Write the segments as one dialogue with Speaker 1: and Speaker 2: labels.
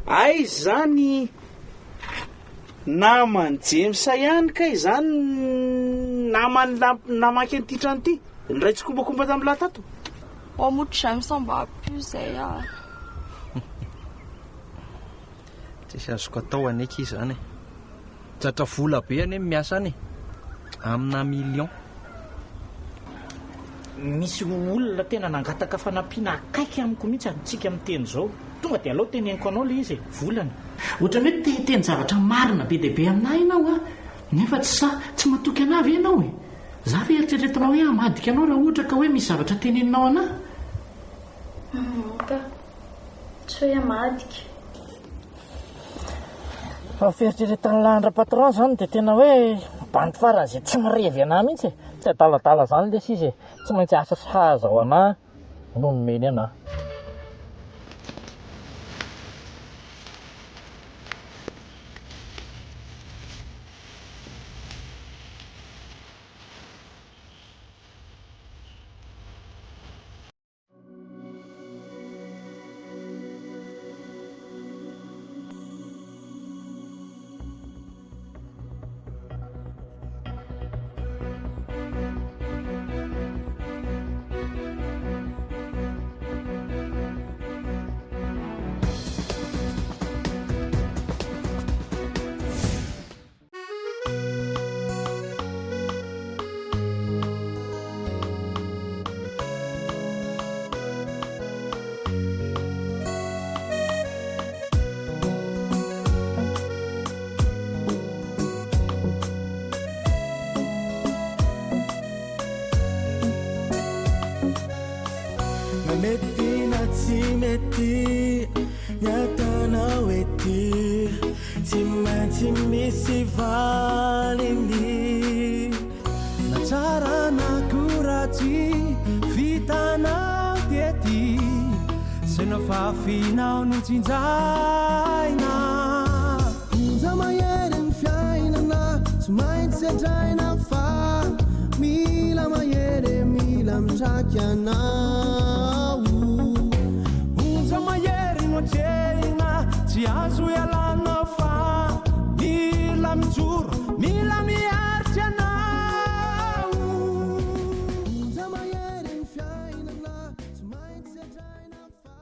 Speaker 1: Aiza izany naman'i James ihany kay izany naman'ny namaky an'ity trano ity? Niray tsikombakomba tamin'ny lahy tato.
Speaker 2: Ao moa James mba ampio izay ah.
Speaker 3: Tsisy azoko atao anie akia izany e. Zatra vola be anie ny miasa any e. Amina million.
Speaker 4: Misy olona tena nangataka fanampiana akaiky amiko mihitsy amintsika miteny izao. Tonga dia alao teneniko anao ilay izy e, volana. Ohatran'ny hoe te hiteny zavatra marina be dia be aminà ianao an, nefa tsy sahy. Tsy matoky anà ve ianao e? Za ve eritreretinao hoe hamadika anao raha ohatra ka hoe misy zavatra teneninao anà?
Speaker 5: Humm ka. Tsy hoe hamadika.
Speaker 4: Fa ny fieritreretan'i Landra patron zany dia tena hoe bandy faran'izay tsy mirevy anà mihitsy e. Tsy adaladala zany lesy izy e. Tsy maintsy asa sahaza ho anà no nomeny anà.
Speaker 6: Na mety na tsy mety ny ataonao ety Tsy maintsy misy valiny Na tsara na koa ratsy vitanao tety Zay nafafinao notsinjaina Onja mahery ny fiainana Tsy maintsy sedraina fa Mila mahery e, mila mitraky anao Onja mahery no atrehina Tsy azo ialana fa Mila mijoro, mila miaritra ianao Onja mahery ny fiainana Tsy maintsy sedraina fa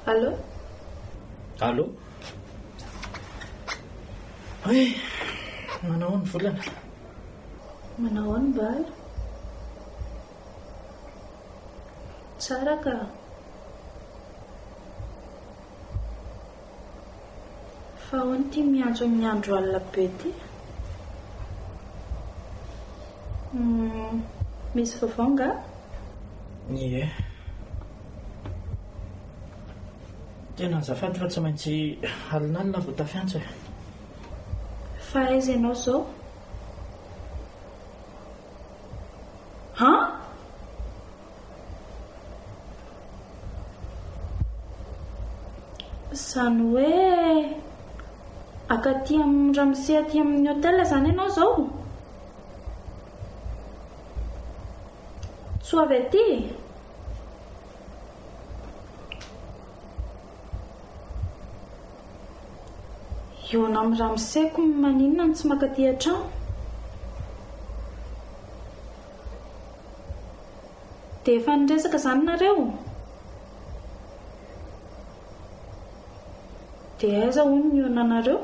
Speaker 5: Allô?
Speaker 4: Allô? Oui, manao ahoana volana?
Speaker 5: Manao ahoana Mbala? Tsara ka. Fa ahoana ity miantso amin'ny andro alina be ity? Humm, misy vaovao angaha?
Speaker 4: Ie. Tena azafady fa tsy maintsy alinalina vao tafiantso e.
Speaker 5: Fa aiza ianao izao? Han? Izany hoe akaty amin'ny ramose aty amin'ny hotel izany ianao izao? Tsy ho avy aty? Hihaona amin'ny ramoseko maninona no tsy mankaty an-trano? Dia efa niresaka izany nareo? Dia aiza hono ny hihaonanareo?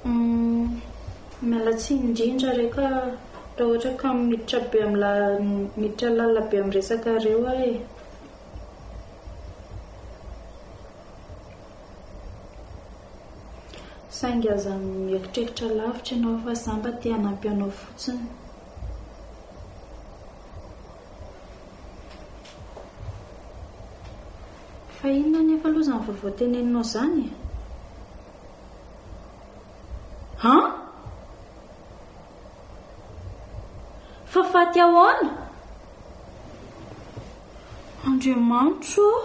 Speaker 5: Humm miala tsiny indrindra re ka raha ohatra ka miditra be am miditra lalina be am resakareo aho e. Saingy aza mieritreritra lavitra ianao fa za mba te hanampy anao fotsiny. Fa inona anefa aloha izany vaovao teneninao izany e? An? Fa faty ahoana? Andriamanitro ô!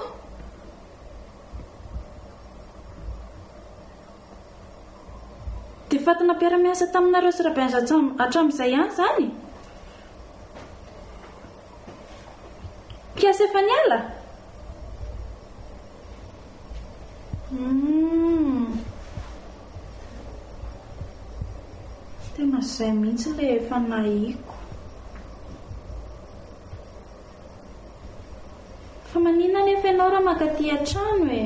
Speaker 5: Dia fatina mpiara-miasa taminareo sy Rabenja hatramin'izay ihany izany? Mpiasa efa niala? Humm. Tena izay mihitsy ilay efa nahiko. Fa maninona anefa ianao raha mankaty an-trano e?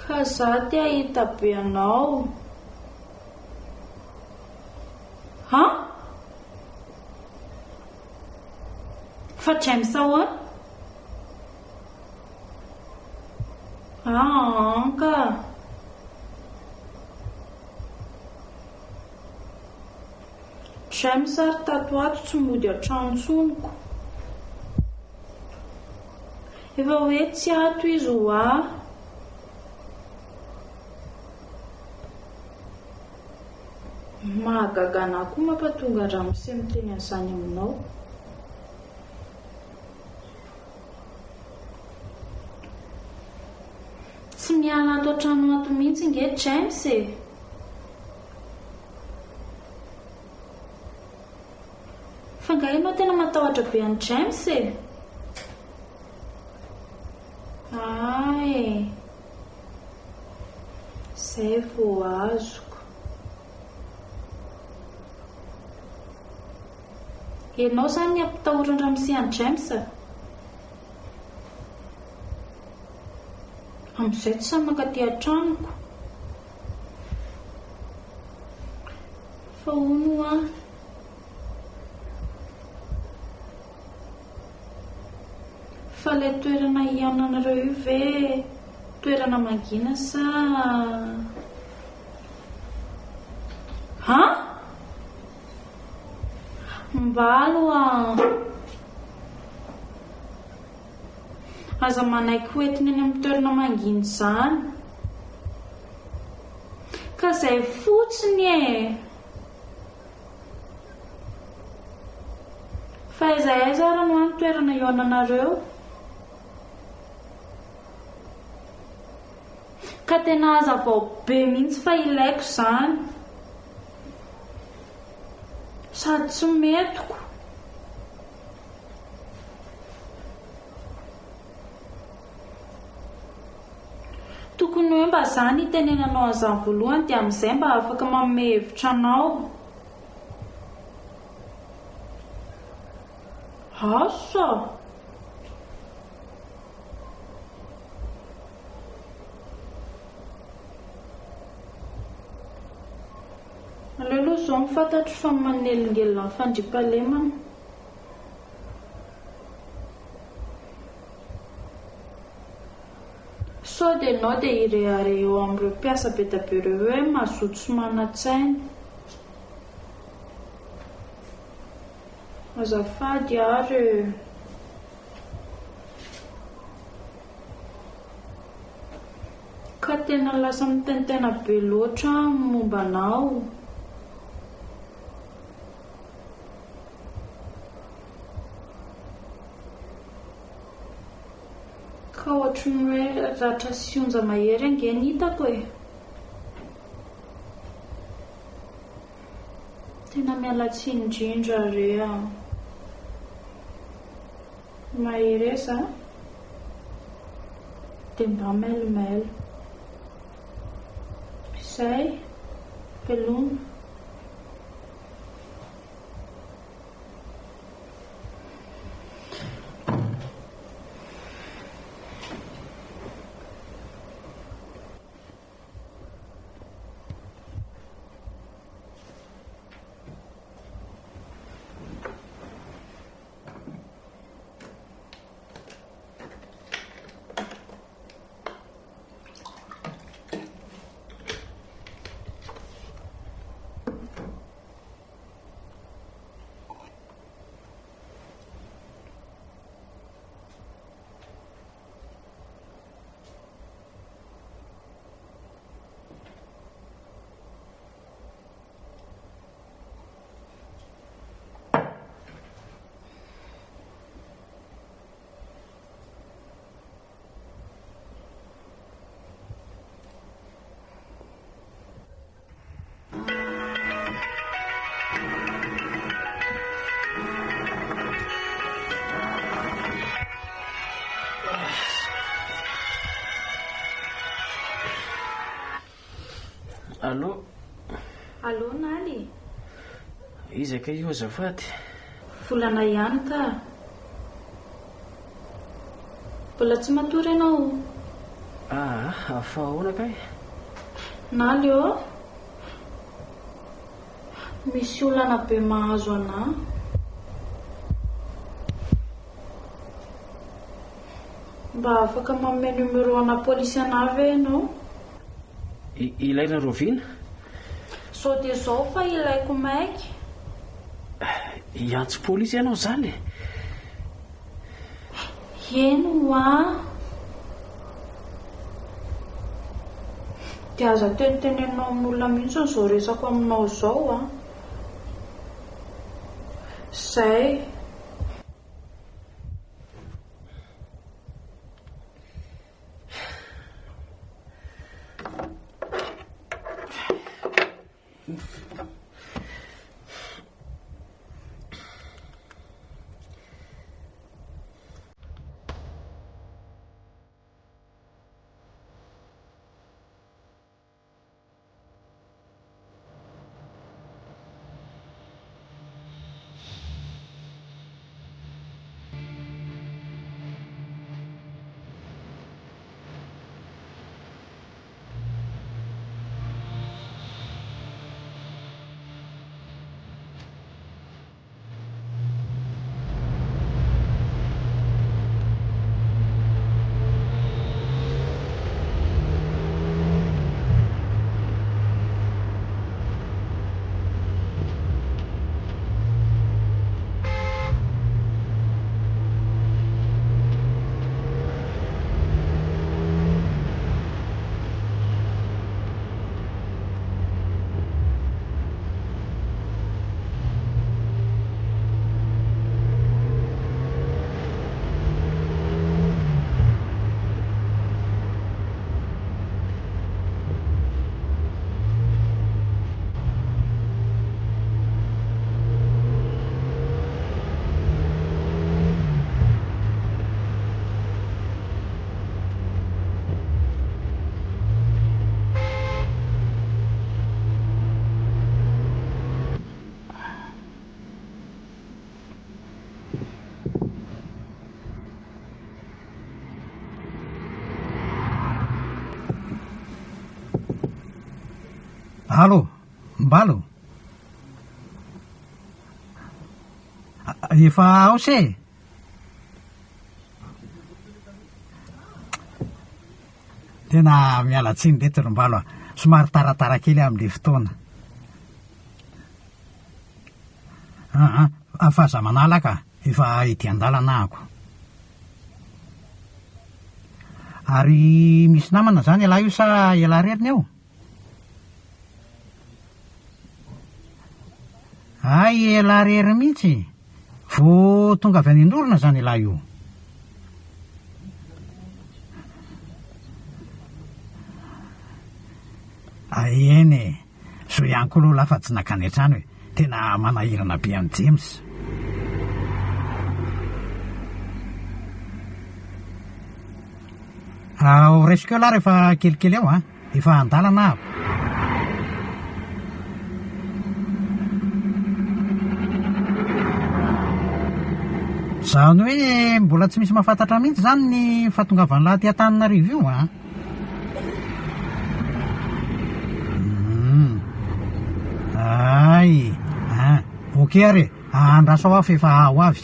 Speaker 5: Ka za te hahita be anao. Han? Fa James ahoana? Aa ka. James ary tato ato tsy mody an-trano intsony ko. Efa hoe tsy ato izy hoa. Mahagaga anah koa mampatonga an-dramose miteny an'izany aminao. Tsy miala ato an-trano ato mihitsy nge James e! Fa nga ianao tena matahotra be an'i James e? Aa e! Zay vao azoko. Ianao izany ny ampitahoran-dramose an'i James? Amin'izay tsy sahy mankaty an-tranoko. Fa hono hoa. Fa ilay toerana hihaonanareo io ve toerana mangina sa. Han? Mbalo an! Aza manaiky ho entiny any amin'ny toerana mangina izany. Ka izay fotsiny e! Fa aiza aiza ary no any toerana hihaonanareo? Ka tena hazavao be mihitsy fa ilaiko izany. Sady tsy metiko. Tokony hoe mba za no hitenenanao an'izany voalohany dia amin'izay mba afaka manome hevitra anao. Asa! Aleo aloha izao no fantatro fa manelingelina ny fandriampahalemana. Sao dia ianao dia hirehareha eo amin'ireo mpiasa be dia be ireo hoe mazoto sy manan-tsaina. Azafady ary e. Ka tena lasa mitaintaina be loatra aho ny momba anao. Ka ohatry ny hoe ratra sy onja mahery ange ny hitako e. Tena miala tsiny indrindra re a. Mahereza a. Dia mba mailomailo. Izay. Veloma.
Speaker 1: Allô?
Speaker 5: Allô Naly?
Speaker 1: Iza kay io azafady?
Speaker 5: Volana ihany ka. Mbola tsy matory ianao?
Speaker 1: Aa, fa ahoana kay?
Speaker 5: Naly ô! Misy olana be mahazo anà. Mba afaka manome numéro ana polisy anà ve ianao?
Speaker 1: Ilaina rahoviana?
Speaker 5: Zao dia zao fa ilaiko maika.
Speaker 1: Hiantso polisy ianao izany e?
Speaker 5: Eny hoa. Dia aza teniteneninao amin'olona mihitsy izao resako aminao izao an. Izay.
Speaker 7: Allo, Mbalo? Efa ao se? Tena miala tsiny reto ry Mbalo a! Somary taratara kely aho amin'ilay fotoana. Aa, fa aza manala ka, efa ety an-dalana ahako. Ary misy namana izany ialahy io sa ialahy irery ny ao? Hay elah rery mihitsy! Vao tonga avy any Andorona zany elah io? Eny e! Zo ihany koa aloha lah fa tsy nankany an-trano e! Tena manahirana be an'i James. Ho raisiko eo lah rehefa kelikely eo an! Efa an-dalana aho. Izany hoe mbola tsy misy mahafantatra mihitsy izany ny fahatongavan'lah aty Antananarivo io an! Hay! An! Ok ary e! Andraso aho fa efa ho avy.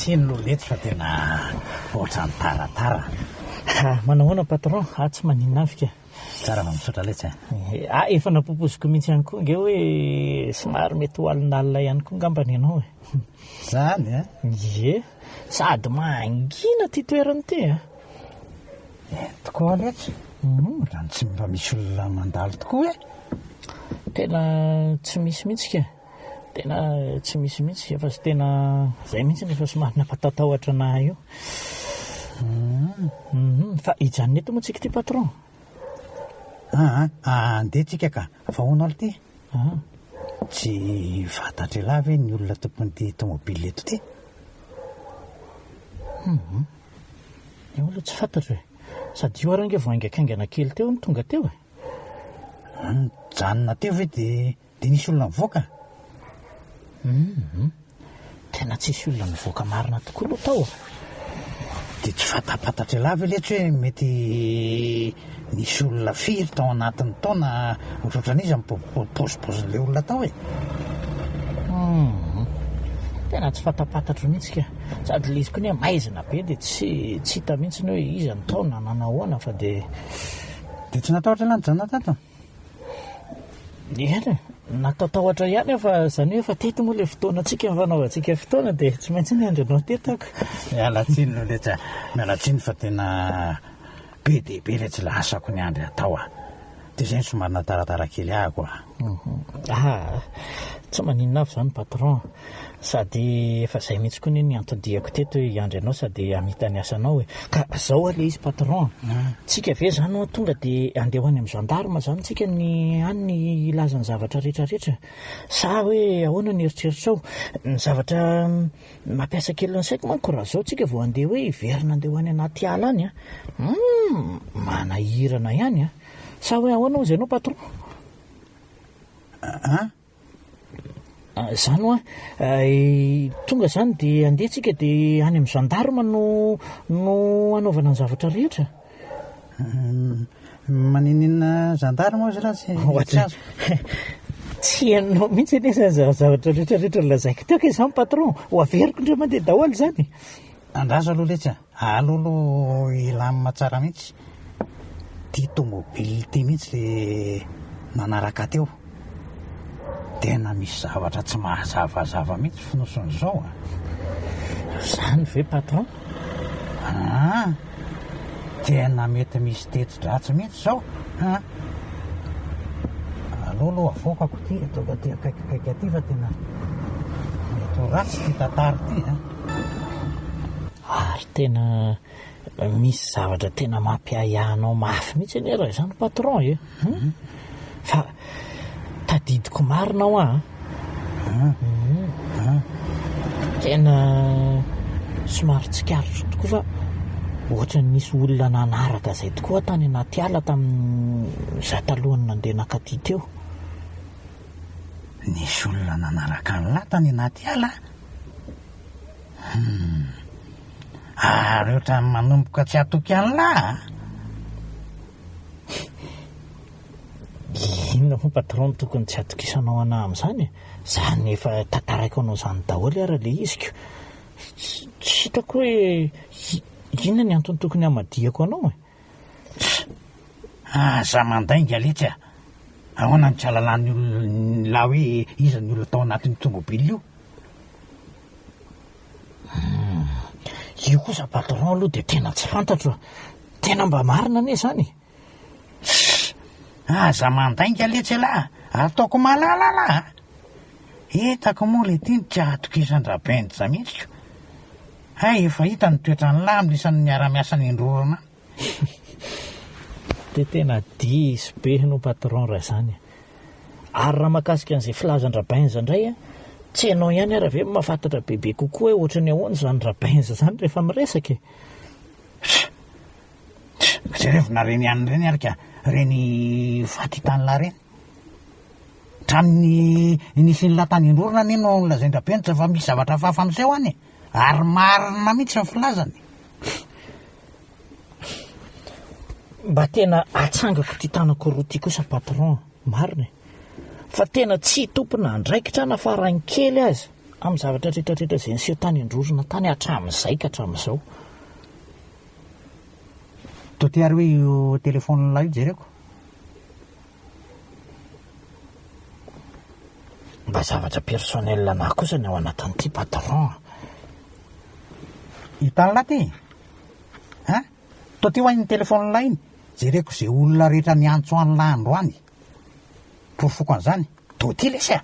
Speaker 7: tsiny aloha letsy fa tena ohatran'ny taratara.
Speaker 4: Ah, manao ahoana patron? Ah, tsy maninona avy ka.
Speaker 7: Tsara fa misaotra letsy a.
Speaker 4: Ah, efa nampopoziko mihitsy ihany koa nge hoe somary mety ho alinalina ihany koa ngambany ianao e.
Speaker 7: Zany a?
Speaker 4: Ie, sady mangina ity toerana ity a.
Speaker 7: Eny tokoa letsy. Ohatran'ny tsy mba misy olona mandalo tokoa e.
Speaker 4: Tena tsy misy mihitsy ka. Tena tsy misy mihitsy, efa sy tena zay mihitsy no efa somary nampatatahotra anah io. Mhm. Fa hijanona eto moa tsika ity patron?
Speaker 7: Aa, andeha tsika ka. Fa ahoana aloha ity?
Speaker 4: Ah.
Speaker 7: Tsy fantatr'ialahy ve ny olona tompon'ity tomobile eto ity?
Speaker 4: Mhm. Io aloha tsy fantatro e. Sady io ary ange vao haingankaingana kely teo no tonga teo e.
Speaker 7: Nijanona teo ve dia Dia nisy olona nivoaka?
Speaker 4: Hum, tena tsisy olona nivoaka marina tokoa aloha tao a!
Speaker 7: Dia tsy fantapantatr'ialahy ve letsy hoe mety nisy olona firy tao anatin'ny tao na ohatrohatran'iza ny paozipaozin'ilay olona tao e?
Speaker 4: Hum, tena tsy fantapantatro mihitsy ka! Sady ilay izy koa anie maizina be dia tsy tsy hita mihitsy ny hoe iza no tao na nanahoana fa dia.
Speaker 7: Dia tsy natahotra ialahy nijanona tato?
Speaker 4: Eny e, natahotahotra ihany aho fa izany hoe efa teto moa ilay fotoanantsika nifanaovantsika fotoana dia tsy maintsy niandry anao teto aho ka.
Speaker 7: Miala tsiny aloha letsy a, miala tsiny fa tena be dia be letsy ilay asako niandry atao a. Dia izay no somary nahataratara kely ahako a.
Speaker 4: Ah, tsy maninona avy izany patron. Sady efa izay mihitsy koa anie ny anton-diako teto hoe hiandry anao sady hamita ny asanao e. Ka zao hoa le izy patron a, tsika ve zany hoa tonga de andeha ho any amin'ny gendarme zany tsika ny any ny hilaza ny zavatra rehetra rehetra? Sa hoe ahoana ny eritreritrao? Ny zavatra mampiasa kely ny saiko manko raha zao tsika vao andeha hoe hiverina andeha ho any anaty ala any a, humm manahirana ihany a. Sa hoe ahoana hozy ianao patron?
Speaker 7: An?
Speaker 4: Zany hoa, tonga zany de andeha tsika de any amin'ny gendarme no no hanaovana ny zavatra rehetra.
Speaker 7: Maninona gendarme hozy raha tsy tsy azo.
Speaker 4: Tsy hainao mihitsy anie zany zavatra rehetra rehetra nolazaiko teo kay zany patron, ho averiko indray mandeha daholo zany.
Speaker 7: Andraso aloha letsy a! Aleo aloha hilamina tsara mihitsy. Ity tomobile ity mihitsy le nanaraka teo. Tena misy zavatra tsy mahazavazava mihitsy fonosin'izao a!
Speaker 4: Zany ve patron?
Speaker 7: Aa! Tena mety misy teti-dratsy mihitsy izao a! Aleo aloha avoakako ity ataoko aty akaikikaiky aty fa tena mety ho ratsy ity tantara ity a!
Speaker 4: Ary tena misy zavatra tena mampiahiahy anao mafy mihitsy anie raha izany patron e! Hum? Fa tadidiko marina hoa an! Hum. Tena somary tsikaritro tokoa fa ohatran'ny nisy olona nanaraka izay tokoa tany anaty ala tamin'ny za talohan'ny nandeha nankaty teo.
Speaker 7: Nisy olona nanaraka an'lah tany anaty ala? Hum. Ary ohatran'ny manomboka tsy hatoky an'lah a!
Speaker 4: Inona moa patron no tokony tsy hatokisanao anah amin'izany e? Zany efa tantaraiko anao izany daholo ara le izy ko. Tsy hitako hoe inona ny antony tokony hamadihako anao e?
Speaker 7: Aza mandainga letsy a! Ahoana no tsy ahalalan'ny olona hoe iza ny olona tao anatin'io tomobile io?
Speaker 4: Hum, io kosa patron aloha dia tena tsy fantatro a! Tena mba marina anie izany e!
Speaker 7: Tss! Aza mandainga letsy elah! Ataoko malala lah a! Hitako moa le ty no tsy ahatokisan-dRabenja mihitsy ko! Hay efa hita ny toetran'lah amin'isan'ny miara-miasa nendrorana any.
Speaker 4: Dia tena diso be ianao patron raha izany e! Ary raha mahakasika an'izay filazan-dRabenja indray an, tsy ianao ihany ary ve no mahafantatra bebe kokoa hoe ohatran'ny ahoana izany Rabenja izany rehefa miresaka e?
Speaker 7: Tss! Tss! Jerevina ireny ihany ireny ary ka, ireny faty hitan'lah ireny. Hatramin'ny nisian'lah tany Androrona anie no nolazain-dRabenja fa misy zavatra hafahafa miseho any e! Ary marina mihitsy ny filazany.
Speaker 4: Mba tena atsangako ity tanako roa ity kosa patron a! Marina e! Fa tena tsy tompon'andraikitra na farany kely aza. Amin'ny zavatra rehetra rehetra izay niseho tany Androrona tany hatramin'izay ka hatramin'izao.
Speaker 7: Toa ty ary hoe io téléphone-n'lah io jereko.
Speaker 4: Mba zavatra personnel anah kosa ny ao anatin'ity patron a.
Speaker 7: Hitan'lah ty? Hein? Toa ty hoa iny téléphone-n'lah iny. Jereko izay olona rehetra niantso an'lah androany. Porofoko an'izany. Toa ty lesy a!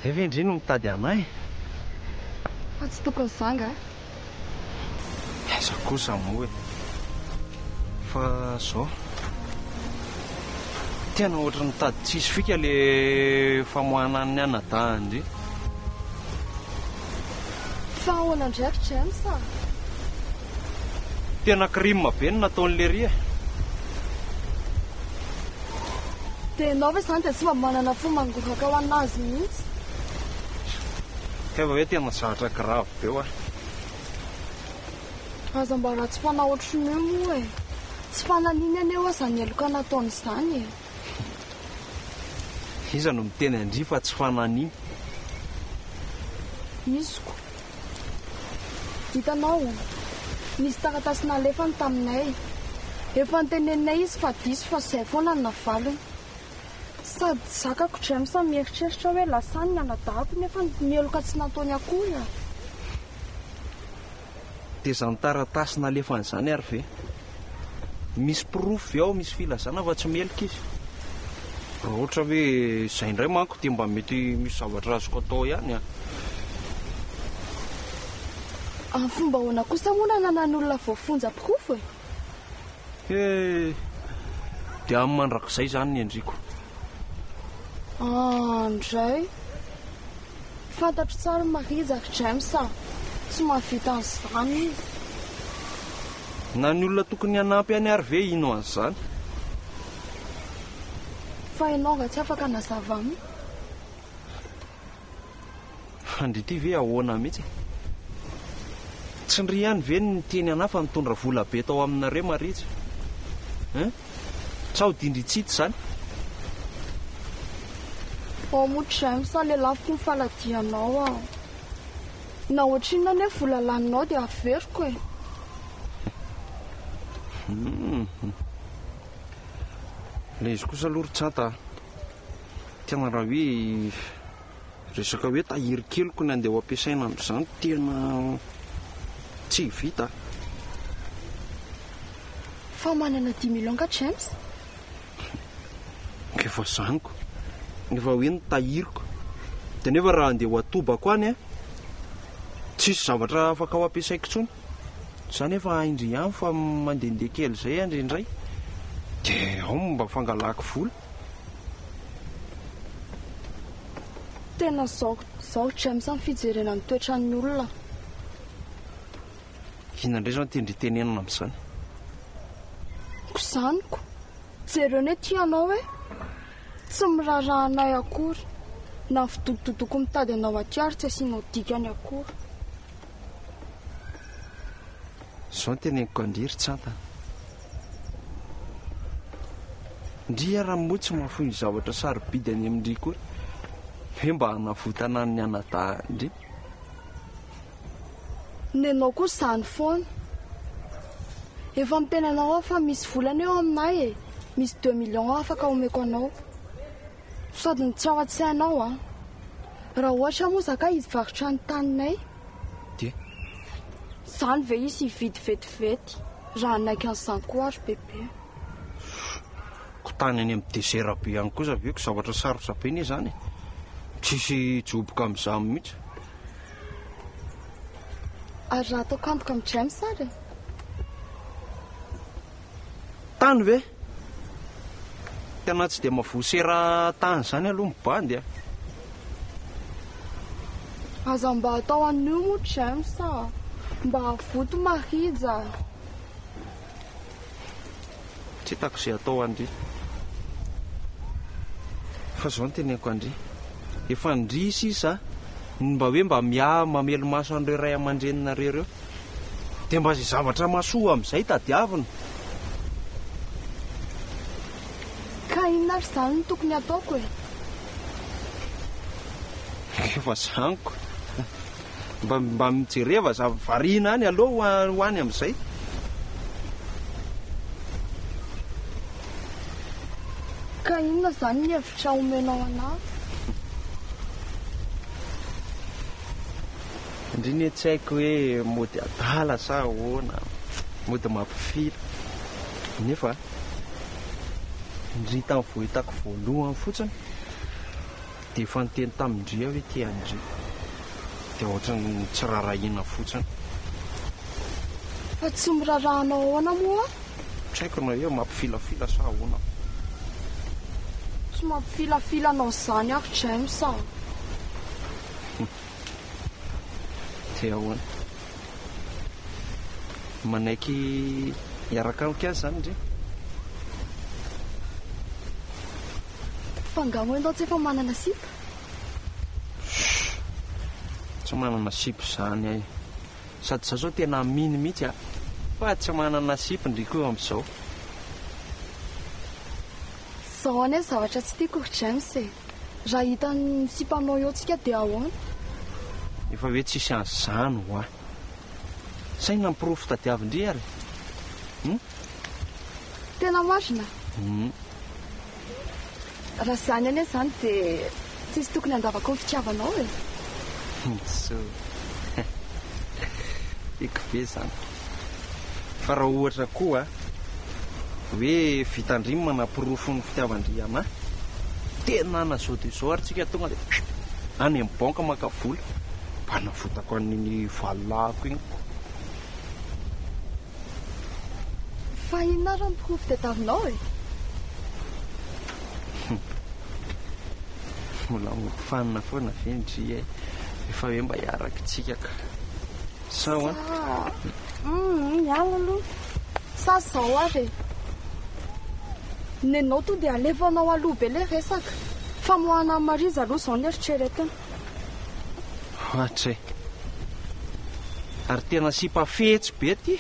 Speaker 3: Zay ve ndry no mitady anay?
Speaker 2: Fa tsy tokony za nga?
Speaker 3: Aiza kosa moa e! Fa zao, tena ohatry ny tady tsisy fika le famoahana an'ny anadahiny ndry.
Speaker 2: Fa ahoana indray ry James a?
Speaker 3: Tena crime be ny nataon'i lery e!
Speaker 2: Dia ianao ve izany dia tsy mba manana fo mangoraka ho an'azy mihitsy?
Speaker 3: Kay fa hoe tena zavatra grave be hoa.
Speaker 2: Aza mba ratsy fanahy ohatrin'io moa e! Tsy fananiny anie hoa izany heloka nataony izany e!
Speaker 3: Iza no miteny an-dry fa tsy fananiny?
Speaker 2: Iziko. Hitanao, nisy taratasy nalefany taminay. Efa noteneninay izy fa diso fa izay foana no navaliny. Sady tsy zakako James mieritreritra hoe lasany ny anadahiko nefa ny heloka tsy nataony akory a!
Speaker 3: Dia izany taratasy nalefany izany ary ve? Misy porofo ve ao, misy filazana fa tsy meloka izy? Raha ohatra hoe izay indray manko dia mba mety misy zavatra azoko atao ihany an!
Speaker 2: Amin'ny fomba ahoana kosa moa no ananan'ny olona voafonja porofo e?
Speaker 3: He! Dia amin'ny mandrakizay izany ny endriko.
Speaker 2: Andray! Fantatro tsara i Marija ry James a! Tsy mahavita an'izany izy.
Speaker 3: Na ny olona tokony hanampy any ary ve hino an'izany?
Speaker 2: Fa ianao angaha tsy afaka hanazava aminy?
Speaker 3: Fa ndry ity ve ahoana mihitsy e? Tsy ndry ihany ve no niteny anah fa nitondra vola be tao aminareo Marija? Hein? Tsaho dindry tsy hita izany?
Speaker 2: Ao moa James a, lelafiko ny faladianao aho. Na ohatrinona anie vola laninao dia averiko e.
Speaker 3: Hum. Ilay izy kosa aloha ry Tsanta a. Tena raha hoe resaka hoe tahiry keliko ny andeha ho ampiasaina amin'izany tena tsy vita.
Speaker 2: Fa manana dix millions nga James?
Speaker 3: Efa zaniko, efa hoe ny tahiriko. Dia nefa raha andeha ho atobako any an, tsisy zavatra afaka ho ampiasaiko intsony. Za nefa hain-dry ihany fa mandehandeha kely izay aho indraindray. Dia ao no mba fangalako vola.
Speaker 2: Tena zao zao James ny fijerena ny toetran'ny olona.
Speaker 3: Inona indray izany tian-dry tenenina amin'izany?
Speaker 2: Ko izany ko. Jereo anie ity anao e. Tsy miraharaha anay akory. Na ny fidodododoko mitady anao aty ary tsy asianao dikany akory.
Speaker 3: Izao no teneniko an-dry ry Tsanta. Ndry ary moa tsy mahafoy ny zavatra sarobidy any amin-dry koa hoe mba hanavotana ny anadahin-dry.
Speaker 2: Nenao koa izany foana. Efa miteny anao aho fa misy vola anie ao aminay e. Misy deux millions afaka omeko anao. Sady ny tsy ao an-tsainao an. Raha ohatra moa za ka hivarotra ny taninay.
Speaker 3: Dia?
Speaker 2: Izany ve hisy hividy vetivety raha hanaiky an'izany koa ary bebe.
Speaker 3: Ko tany any amin'ny désert be any kosa ve ko zavatra sarotra be anie izany e. Tsisy hijoboka amin'izany mihitsy.
Speaker 2: Ary raha ataoko antoka amin'i James ary e?
Speaker 3: Tany ve? Tena tsy dia mavosera tany izany aloha ny bandy a.
Speaker 2: Aza mba atao an'io moa James a! Mba avoto Marija a!
Speaker 3: Tsy hitako izay atao an-dry. Fa izao no teneniko an-dry. Efa ndry sisa ny mba hoe mba miahy mamelo-maso an'ireo ray aman-dreninareo ireo. Dia mba izay zavatra mahasoa amin'izay tadiavina.
Speaker 2: Ka inona ary izany no tokony hataoko e?
Speaker 3: Efa zaniko. Mba mba mijereva za variana any aleo ho any amin'izay.
Speaker 2: Ka inona izany ny hevitra omenao anah?
Speaker 3: Ndry ne tsy haiko hoe mody adala sa ahoana, mody mampifila. Nefa ndry tamin'ny vao hitako voalohany fotsiny. Dia efa niteny tamin-dry aho hoe tia an-dry. Dia ohatran'ny tsy rarahiana fotsiny.
Speaker 2: Fa tsy miraharaha anao ahoana moa aho?
Speaker 3: Tsy haiko na hoe mampifilafila sa ahoana.
Speaker 2: Tsy mampifilafila anao izany aho ry James a!
Speaker 3: Dia ahoana? Manaiky hiaraka amiko aza izany ndry?
Speaker 2: Fa nga moa ianao tsy efa manana sipa?
Speaker 3: Chut! Tsy manana sipa izany aho e. Sady za zao tena mino mihitsy a! Fa tsy manana sipa ndry koa amin'izao.
Speaker 2: Zao anie zavatra tsy tiako ry James e! Raha hitan'ny sipanao eo tsika dia ahoana?
Speaker 3: Efa hoe tsisy an'izany hoa. Saina ny porofo tadiavin-dry ary e! Hum?
Speaker 2: Tena marina?
Speaker 3: Hum.
Speaker 2: Raha izany anie izany dia tsisy tokony handavako ny fitiavanao e!
Speaker 3: Diso. Tiako be izany. Fa raha ohatra koa hoe vitan-dry ny manaporofo ny fitiavan-dry anà, tena na zao dia zao ary tsika tonga dia any amin'ny banque maka vola mba hanavotako an'iny valahako iny.
Speaker 2: Fa inona ary ny porofo tadiavinao e?
Speaker 3: Mbola mody fanina foana ve ndry e? Efa hoe mba hiaraka tsika ka. Sa ahoana?
Speaker 2: Sa, hum, miala aloha. Sa zao ary e. Nenao to dia alefanao aloha be le resaka. Famoahana an'i Mariza aloha zao ny eritreretina.
Speaker 3: Ohatra e. Ary tena sipa fetsy be ty.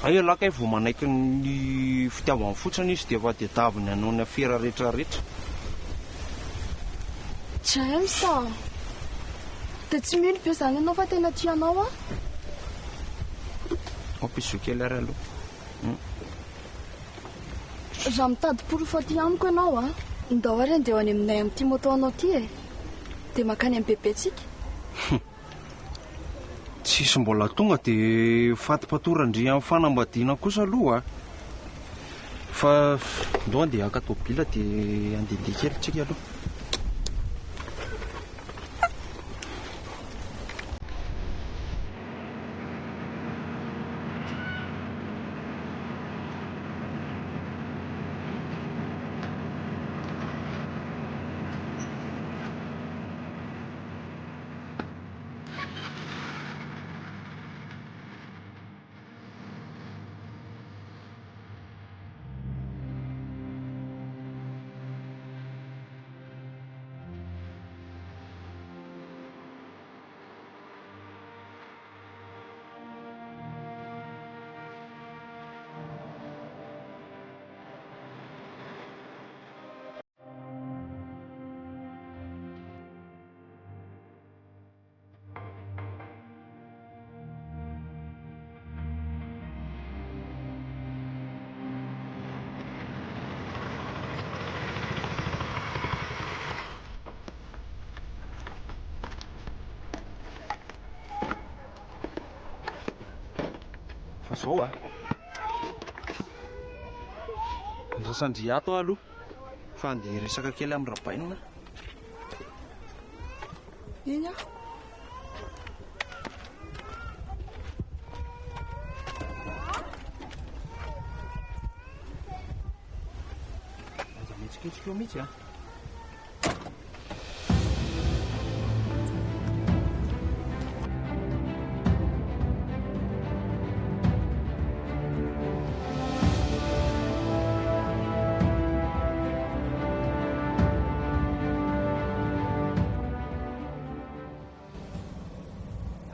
Speaker 3: Hay ialahy kay vao manaiky ny fitiavany fotsiny izy dia efa tedaviny hanao ny afera rehetra rehetra.
Speaker 2: James a! Dia tsy mino ve izany ianao fa tena tia anao aho?
Speaker 3: Ao bisous kely ary aloha. Hmm.
Speaker 2: Raha mitady porofo aty amiko ianao a, ndao ary andeha ho any aminay amin'ity moto anao ity e. Dia mankany amin'i bebe tsika.
Speaker 3: Tsisy mbola tonga dia fatipatoran-dry amin'ny fanambadiana kosa aloha a. Fa ndao andeha haka tôbila dia handehandeha kely tsika aloha. Fa zao a. Andrasan-dry ato aho aloha fa andeha hiresaka kely amin'i Rabainina.
Speaker 2: Eny aho.
Speaker 3: mihetsiketsika eo mihitsy a.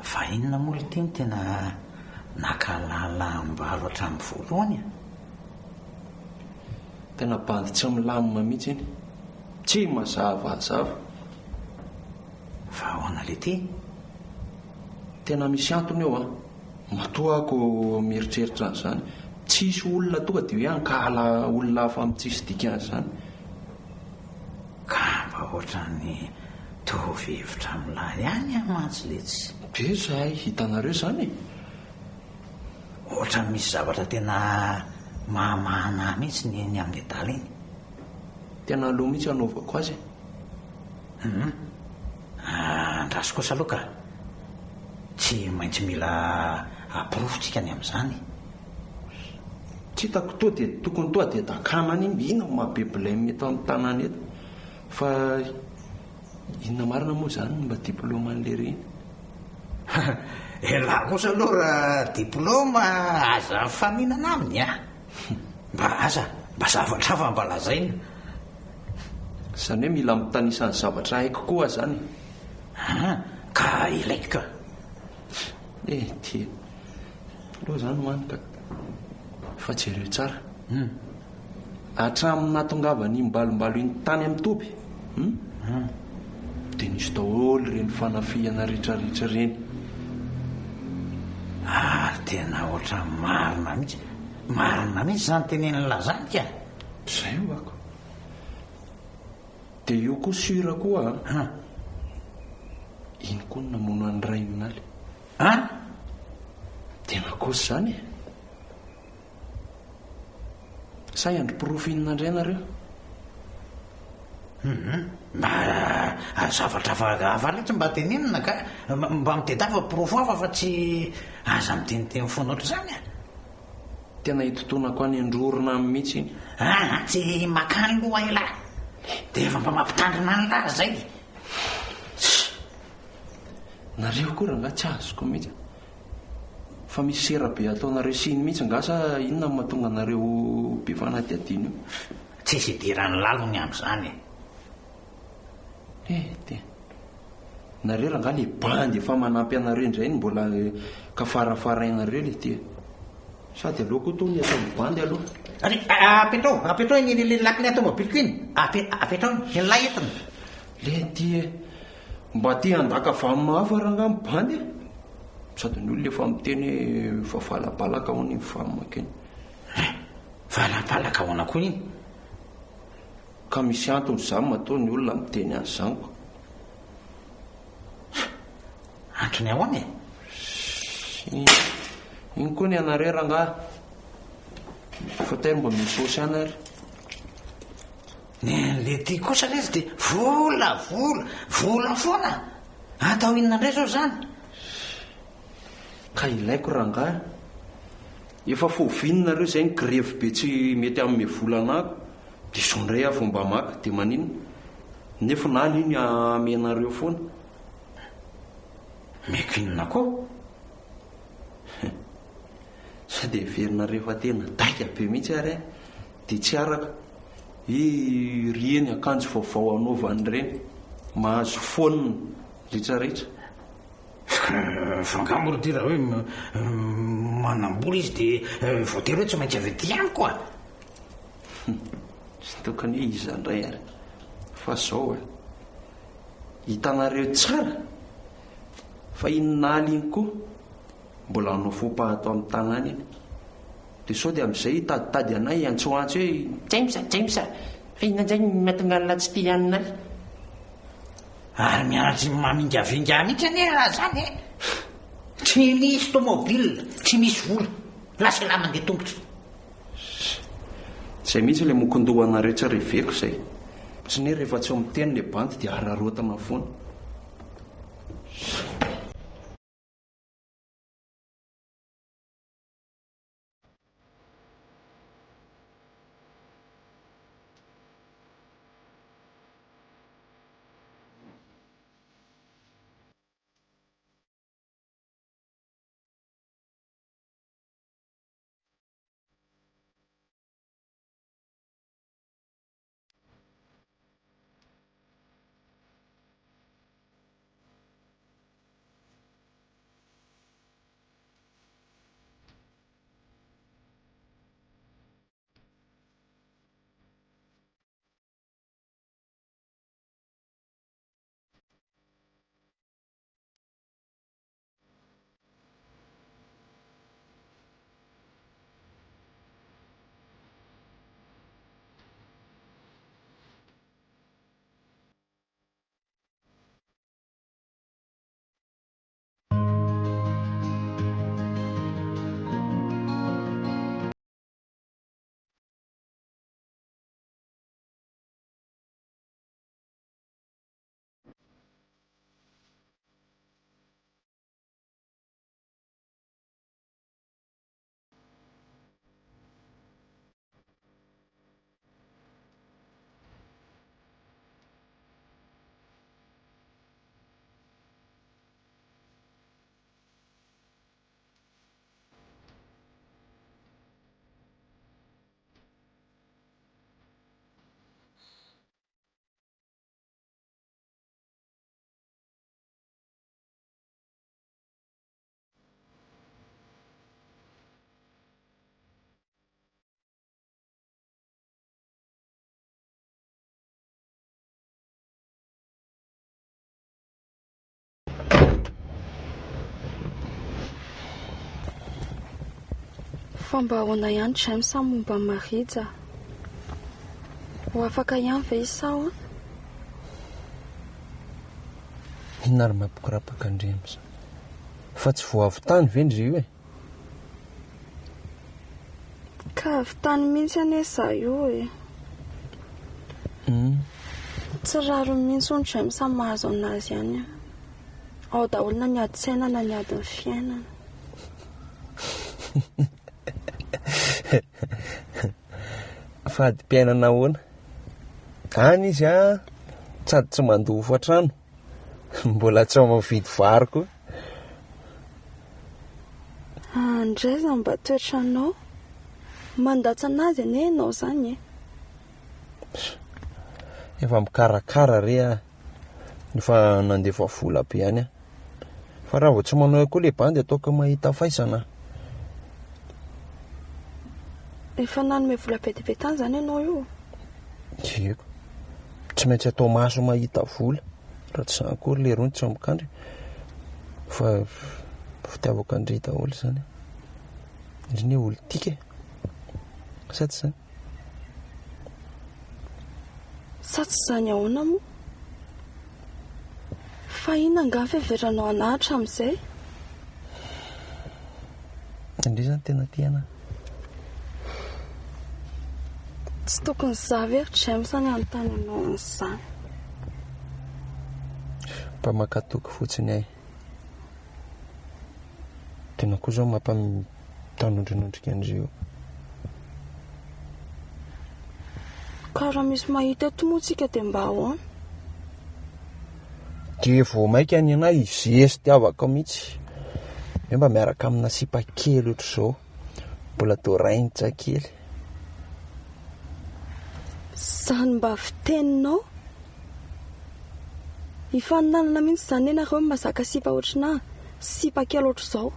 Speaker 7: Fa inona moa ity no tena naka lalam-balo hatramin'ny voalohany e?
Speaker 3: Tena bandy tsy milamina mihitsy iny. Tsy mazavazava.
Speaker 7: Fa ahoana leity?
Speaker 3: Tena misy antony eo an. Matoa ako mieritreritra an'izany. Tsisy olona tonga dia hoe hankahala olona hafa amin'ny tsisy dikan'izany.
Speaker 7: Ka mba ohatran'ny mitovy hevitra amin'lah ihany aho mantsy letsy.
Speaker 3: Be zahay hitanareo izany e!
Speaker 7: Ohatran'ny misy zavatra tena mahamahana ahy mihitsy ny ny amin'ny adala iny.
Speaker 3: Tena aleo mihitsy hanaovako azy e!
Speaker 7: Hum. Andraso kosa aloha ka. Tsy maintsy mila porofo tsika ny amin'izany.
Speaker 3: Tsy hitako toa dia tokony toa dia dakana any iny, inona no maha be blème eto amin'ny tanàna eto. Fa inona marina moa izany no mba diplôme an'lery iny?
Speaker 7: Elah kosa aloha raha diplôme aza mifaninana aminy a! Mba aza mba zavatra hafa mba lazaina.
Speaker 3: Izany hoe mila mitanisa ny zavatra haiko koa aho izany e.
Speaker 7: An, ka ilaiko ka.
Speaker 3: Eh, dia. Aleo izany ho any ka. Fa jereo tsara.
Speaker 7: Hum.
Speaker 3: Hatramin'ny nahatongavan'iny mbalombalo iny tany amin'ny toby, hum, dia nisy daholo ireny fanafihana rehetrarehetra ireny.
Speaker 7: Ary tena ohatran'ny marina mihitsy, marina mihitsy izany tenenin'lah izany ka.
Speaker 3: Izay ho'ako. Dia io koa sûr koa an.
Speaker 7: Hum.
Speaker 3: Iny koa no namono an'i Raininaly.
Speaker 7: An!
Speaker 3: Tena kosa izany e! Sa hiandry porofo inona indray nareo?
Speaker 7: Hum, mba zavatra hafa hafa letsy mba tenenina ka, mba mitedava porofo hafa fa tsy aza miteniteny foana ohatr'izany a!
Speaker 3: Tena hitontonako any an-drorona any mihitsy iny.
Speaker 7: Aa, tsy makany loha elah, dia efa mba mampitandrina an'lah zay.
Speaker 3: Nareo koa rangahy tsy azoko mihitsy a! Fa misy sera be ataonareo siny mihitsy angaha sa inona no mahatonga anareo be fanadihadiana io?
Speaker 7: Tsisy idiran'ny lalony amin'izany e!
Speaker 3: Eh dia. Nareo rangahy le bandy efa manampy anareo indray no mbola kafarafarainareo le dia. Sady aleo koa tony ataon'ny bandy aloha.
Speaker 7: Ary apetrao, apetrao iny le lakile tomobiliko iny, apetrao iny, ilay entina.
Speaker 3: Le dia. Mba te handaka vam hafa rangaha ny bandy e! Sady ny olona efa miteny hoe efa valabalaka hono iny vam iny.
Speaker 7: Hein! Valabalaka ahoana koa iny?
Speaker 3: Ka misy antony izany matoa ny olona miteny an'izany ko.
Speaker 7: Hein! Antony ahoana e?
Speaker 3: Iny koa ny anareo rangaha. Fa tairo mba misy saosy ihany ary.
Speaker 7: Ny an'le ty kosa lesy dia vola, vola, vola foana! Atao inona indray zao zany?
Speaker 3: Ka ilaiko rangahy. Efa foviny nareo zay ny grevy be tsy mety hanome vola anako de zao ndray aho vao mba maka de maninona? Nefa na aleo iny amenareo foana.
Speaker 7: Meko inona koa?
Speaker 3: Sao de heverinareo fa tena daika be mihitsy ary aho de tsy araka. Ireny akanjo vaovao anaovany ireny, mahazo phone retraretra.
Speaker 7: Fa angaha moa ry ty raha hoe manam-bola izy dia voatery hoe tsy maintsy avy aty amiko a!
Speaker 3: Tsy tokony hoe iza indray ary fa zao e! Hitanareo tsara fa iny Naly iny koa mbola hanao fomba ato amin'ny tanàna iny. Dia sao dia amin'izay hitaditady anay hiantsoantso hoe James a, James a, fa inona indray no mahatonga an'lah tsy tia an'lah?
Speaker 7: Ary mianatry ny mamingavinga mihitsy anie raha izany e! Tsy misy tomobile, tsy misy vola, lasa elah mandeha tongotra.
Speaker 3: Izay mihitsy ilay mokondohanareo tsy reveko izay. Tsy ny hoe rehefa tsy miteny ilay bandy dia araraotina foana.
Speaker 2: Fa mba ahoana ihany James a momba an'i Marija? Ho afaka ihany ve izy sa ahoana?
Speaker 3: Inona ary mampikorapaka an-dry James? Fa tsy vao avy tany ve ndry io e?
Speaker 2: Ka avy tany mihitsy anie za io e. Tsy rariny mihitsy hono James mahazo an'azy ihany a. Ao daholo na ny adin-tsaina na ny adin'ny fiainana.
Speaker 3: Fa adim-piainana ahoana? Any izy a, sady tsy mandoa hofantrano, mbola tsy ao mividy vary koa.
Speaker 2: Andray izany mba toetranao. Mandatsa an'azy anie ianao izany e.
Speaker 3: Efa mikarakara re aho. Efa nandefa vola be ihany aho. Fa raha vao tsy manao eo koa le bandy ataoko mahita faisana aho.
Speaker 2: Efa nanome vola be dia be tany izany ianao io?
Speaker 3: Tsy haiko. Tsy maintsy atao maso mahita vola. Raha tsy izany koa ry lerony tsy mikandry. Fa fitiavako an-dry daholo izany. Ndry anie olon-tiaka e. Sa tsy izany?
Speaker 2: Sa tsy izany ahoana moa? Fa inona angaha ny fiheveranao anà hatramin'izay?
Speaker 3: Ndry izany tena tia anà.
Speaker 2: Tsy tokony izaho ve ry James no hanontany anao an'izany?
Speaker 3: Mba maka toky fotsiny ahy. Tena koa zao mampanonondrinondrika an-dry io.
Speaker 2: Ka raha misy mahita eto moa tsika dia mba ahoana?
Speaker 3: Dia vao maika ny anah hizesty avaka mihitsy. Hoe mba miaraka amina sipa kely ohatr'izao. Mbola toa rainitsa kely.
Speaker 2: Izany mba fiteninao? Hifaninanana mihitsy izany ianareo ny mazaka sipa ohatrinà sipa kely ohatr'izao.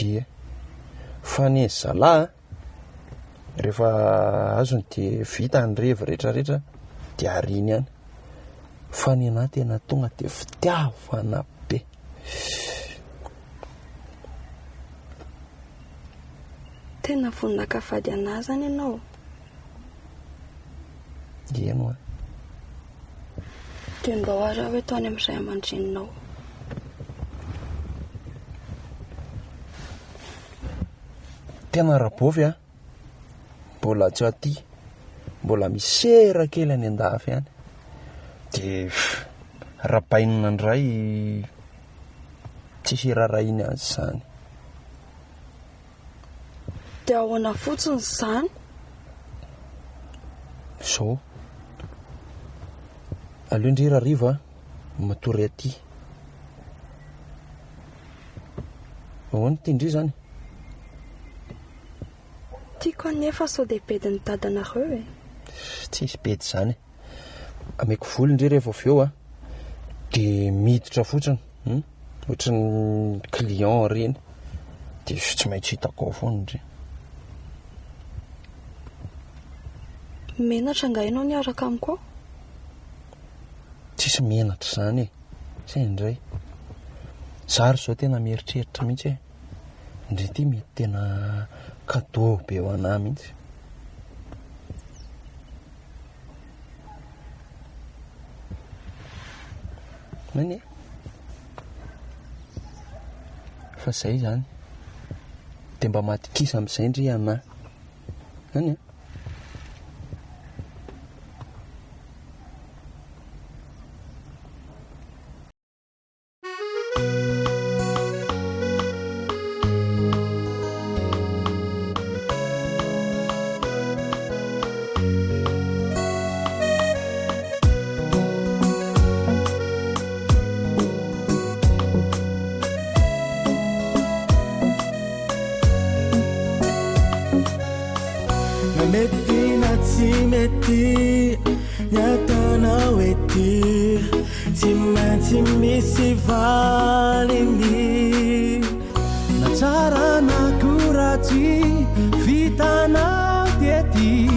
Speaker 3: Ie. Fa ny zalahy a, rehefa azony dia vita ny revy rehetrarehetra dia ariany ihany. Fa ny anà tena tonga dia fitiavana be.
Speaker 2: Tena vonona haka vady anà izany ianao?
Speaker 3: Eny hoa.
Speaker 2: Dia ndao ary aho eto any amin'ny ray aman-dreninao.
Speaker 3: Tena Rabovy a! Mbola tsy aty. Mbola misera kely any an-dafy any. Dia rabainina indray tsisy irarahiany azy izany.
Speaker 2: Dia ahoana fotsiny izany?
Speaker 3: Izao. Aleo ndry Rariva matory aty. Ahoana ity ndry izany?
Speaker 2: Tiako anefa sao dia bedin'ny dadanareo e.
Speaker 3: Tsisy bedy izany e. Ameko vola ndry rehefa avy eo a. Dia miditra fotsiny. Hum? Ohatran'ny client ireny. Dia tsy maintsy hitako ao foana ndry.
Speaker 2: Menatra angaha ianao niaraka amiko ao?
Speaker 3: Tsisy menatra izany e. Zay indray. Za ary izao tena mieritreritra mihitsy e. Ndry ity mety tena cadeau be ho anah mihitsy. Nani e? Fa zay izany. Dia mba matokisa amin'izay ndry anah. Nani e?
Speaker 6: Na mety na tsy mety ny ataonao ety Tsy maintsy misy valiny. Na tsara na koa ratsy vitanao tety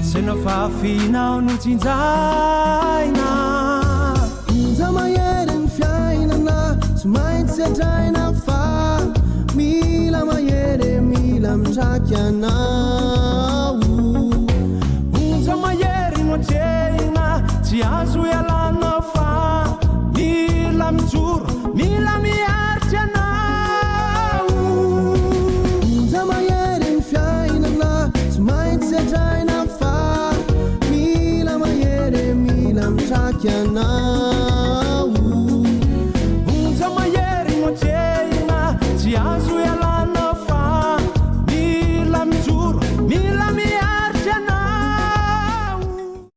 Speaker 6: Zay nafafinao no tsinjaina. Onja mahery ny fiainana tsy maintsy sedraina fa mila mahery. mitraky anao. Onja mahery no atrehina, tsy azo ialana fa mila mijoro, mila miaritra ianao. Onja mahery ny fiainana, tsy maintsy sedraina fa mila mahery, mila mitraky anao.